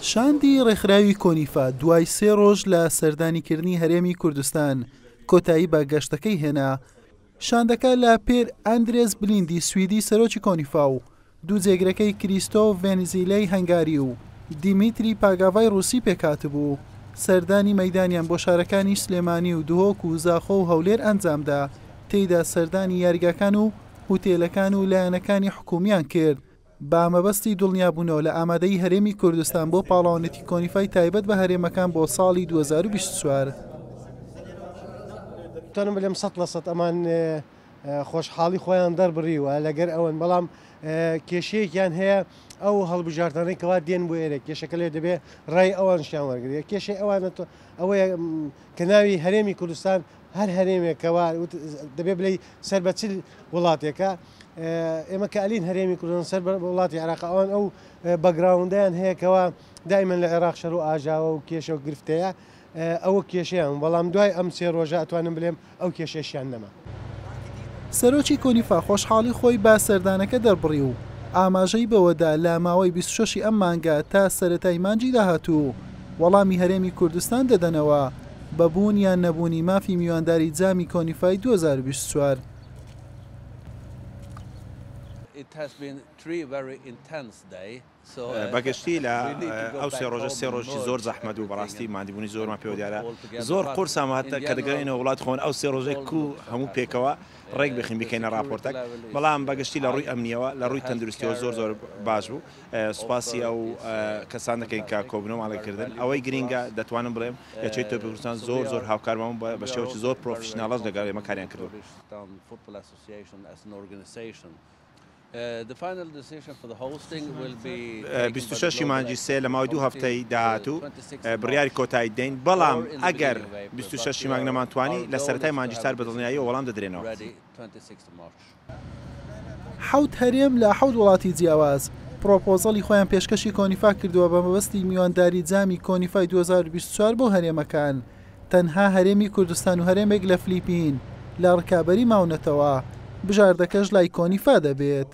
شاندی ڕێکخراوی کۆنیفا دوای سێ ڕۆژ لە سەردانیکردنی هەرێمی کوردستان کۆتایی بە گەشتەکەی هێنا. شاندەکە لە پێر ئەندرێس بلیندی سویدی سەرۆکی کۆنیفا و دوو جێگرەکەی کریستۆ ڤێنزیلەی هەنگاری و دیمیتری پاگاڤای ڕووسی پێکهاتبوو، سەردانی مەیدانیان بۆ شارەکانی سلێمانی و دهۆک و زاخۆ و هەولێر ئەنجامدا، تێیدا سەردانی یاریگاکان و هوتێلەکان و لایەنەکانی حکومییان کرد بە مەبەستی دڵنیابوونەوە لە ئامادەیی هەرێمی کوردستان بۆ پاڵەوانێتی کۆنیفای تایبەت بە هەرێمەکان بۆ ساڵی 2024. توانم بلێم 100% ئەمان خۆشحاڵی خۆیان دەربڕیوە لەگەر ئەوەن بەڵام کێشەیەکیان هەیە ئەو هەڵبژاردانەی کەوا دێن بۆ ئێرە کێشەکە لێ دەبێ ڕای ئەوانشیان وەرگێ کێشەی ئەوانە ئەوەیە کە ناوی هەرێمی کوردستان هەر هەرێمێکەوە دەبێ بلێ سەر بە چ وڵاتێکە ئێمە کە ئەلین هەرێمی کوردستان سەر بە وڵاتی عێراق ئەوان ئەو background ەیان هەیە کەوا دائیمەن لە عێراق شەر و ئاژاوە و کێشە و گرفتەیە ئەوە کێشەیان بەڵام دوای ئەم سێ ڕۆژە ئەتوانم بلێم ئەو کێشەشیان نەما. سەرۆکی کۆنیفا خۆشحاڵی خۆی بە سەردانەکە دەربڕی و ئاماژەی بەوەدا لە ماوەی 26 ی ئەم مانگە تا سەرەتای مانگی داهاتوو وەڵامی هەرێمی کوردستان دەدەنەوە بە بوون یان نەبوونی مافی میوانداری جامی کۆنیفای 2024. بەگشتی لە ئەو سێ ڕۆژە سێ ڕۆژی زۆر زەحمەت بوو بەڕاستی ماندیبوونی زۆرمان پێوە دیارە زۆر قورسە هەتا کە دەگەڕێینەوە وڵات خۆن ئەو سێ ڕۆژەی کو هەموو پێکەوە ڕێک بخین بکەینە ڕاپۆرتەک بەڵام بەگشتی لە ڕووی ئەمنیەوە لە ڕووی تەندروستیەوە زۆر زۆر باش بوو سوپاسی ئەو کەسان دەکەین کە کۆبوونەوەمان لەگەڵ کردن ئەوەی گرینگە دەتوانم بڵێم یەکێتی تۆپی کوردستان زۆر زۆر هاوکارمان بوو بە شێوەیەکی زۆر professional ەش لەگەڵ ئێمە کاریان کردووە. 26 ی مانگی سێ لە ماوەی دوو هەفتەی داهاتوو بڕیاری کۆتایی دەین، بەڵام ئەگەر 26 ی مانگ نەمانتوانی لە سەرەتای مانگی چوار بە دڵنیاییەوە وەڵام دەدرێنەوە. حەوت هەرێم لە حەوت وڵاتی جیاواز پرۆپۆزەڵی خۆیان پێشکەشی کۆنیفا کردووە بە مەبەستی میوانداری جامی کۆنیفای 2024 بۆ هەرێمەکان، تەنها هەرێمی کوردستان و هەرێمێک لە فلیپین لە ڕکابەری ماونەتەوە، بژاردەکەش لای کۆنیفا دەبێت.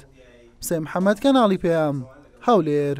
حوسێن محەمەد، کەناڵی پەیام، هەولێر.